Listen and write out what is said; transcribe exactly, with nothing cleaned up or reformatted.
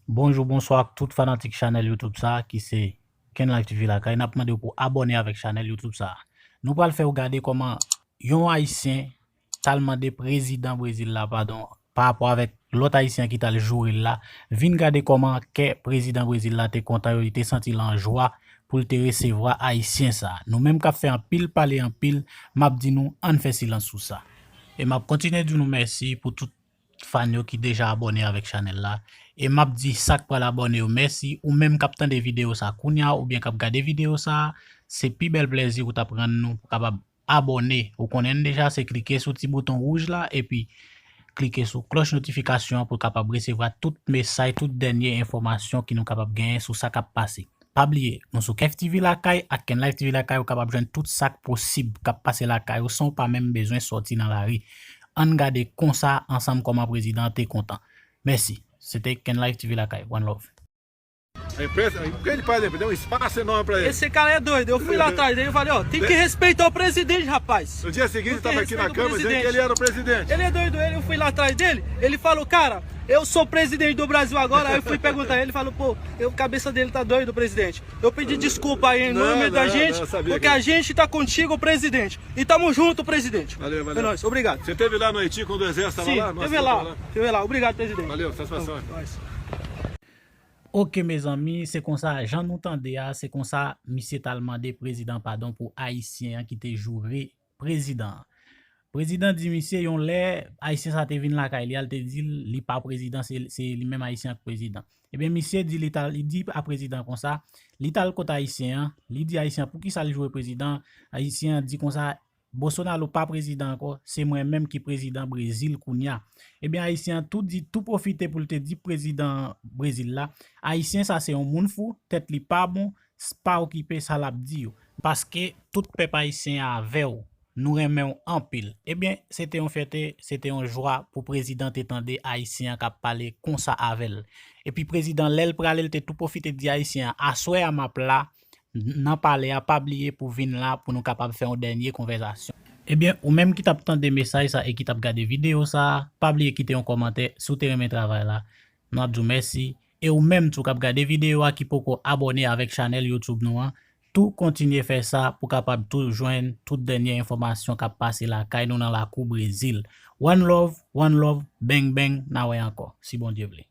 Bonjou, bonswa ak tout fanatik chanèl YouTube sa a ki se Ken Live T V Lakay. N ap mande w pou abòne avèk chanèl YouTube sa a. Nou pral fè w gade kòman yon Ayisyen t al mande prezidan Brezil la padon pa rapò avèk lòt Ayisyen ki t al joure l la. Vin gade kòman kè prezidan Brezil la te kontan yo, li te santi l an jwa pou l te resevwa Ayisyen sa a. Nou menm k ap fè anpil pale anpil, m ap di nou ann fè silans sou sa. E m ap kontinye di nou mèsi pou tout fan yo ki deja abòne avèk chanèl la. E m ap di sa k pral abòne yo mèsi. Ou menm k ap tande videyo sa a kounye a oubyen k ap gade videyo sa a, se pi bèl plèzi ou t ap rann nou pou kapab abòne. Ou konnen n deja, se klike sou ti bouton wouj la epi klike sou klòch notifikasyon an pou w kapab resevwa tout mesaj, tout dènye enfòmasyon ki nou kapab genyen sou sa k ap pase. Pa bliye, nou sou Ken Live T V Lakay ak Ken Live T V Lakay, ou kapab jwenn tout sa k posib k ap pase lakay ou san w pa menm bezwen sòti nan lari. Ann gade konsa ansanm kòman prezidan an te kontan. Mèsi. Se te Ken Live T V Lakay. One love. A imprensa, o que ele faz, a imprensa, é um espaço enorme para ele. Esse cara é doido. Eu fui lá atrás dele e falei, ó, tem que respeitar o presidente, rapaz. No dia seguinte, estava aqui na Câmara dizendo que ele era o presidente. Ele é doido. Ele, eu fui lá atrás dele, ele falou, cara, eu sou presidente do Brasil agora. Aí eu fui perguntar ele, ele falou, pô, a cabeça dele tá doido, presidente. Eu pedi desculpa aí em nome da gente, porque a gente tá contigo, presidente. E tamo junto, presidente. Valeu, valeu. É nóis, obrigado. Você teve lá no Haiti quando o exército estava Sim, lá? No teve acidente lá, tava lá? Teve lá. Obrigado, presidente. Valeu, satisfação. Nós. Ok mezanmi, se konsa jan nou tande a, se konsa misye t al mande prezidan padon pou Ayisyen an ki te joure prezidan an. Prezidan di misye yon lè Ayisyen sa te vin lakay li a, l te di l li pa prezidan, se se li menm Ayisyen an k prezidan. Ebyen misye di li t al, li di a prezidan konsa, li t al kot Ayisyen an, li di Ayisyen an poukisa l joure prezidan, Ayisyen an di konsa, Bolsonaro pa prezidan ankò, se mwen menm ki prezidan Brezil kounye a. Ebyen Ayisyen an tou di, tou pwofite pou l te di prezidan Brezil la, Ayisyen sa se yon moun fou, tèt li pa bon, pa okipe sa l ap di yo. Paske tout pèp ayisyen an avè w, nou renmen w anpil. Ebyen, se te yon fyète, se te yon jwa pou prezidan te tande Ayisyen an k ap pale konsa avè l. Epi prezidan lè l prale, l te tou pwofite di Ayisyen an, aswè a m ap la, nan palè a, pa bliye pou vin la pou nou kapab fè yon dènye konvèsasyon. Ebyen, ou menm ki t ap tande mesaj sa e ki t ap gade videyo sa, pa bliye kite yon kòmantè si w te renmen travay la. Nou ap di w mèsi. E ou menm tou k ap gade videyo a ki poko abòne avèk chanèl YouTube nou an, tou kontinye fè sa pou kapab tou jwenn tout dènye enfòmasyon k ap pase lakay nou nan lakou Brezil. One love, one love, bang bang, n a wè ankò, si Bondye vle.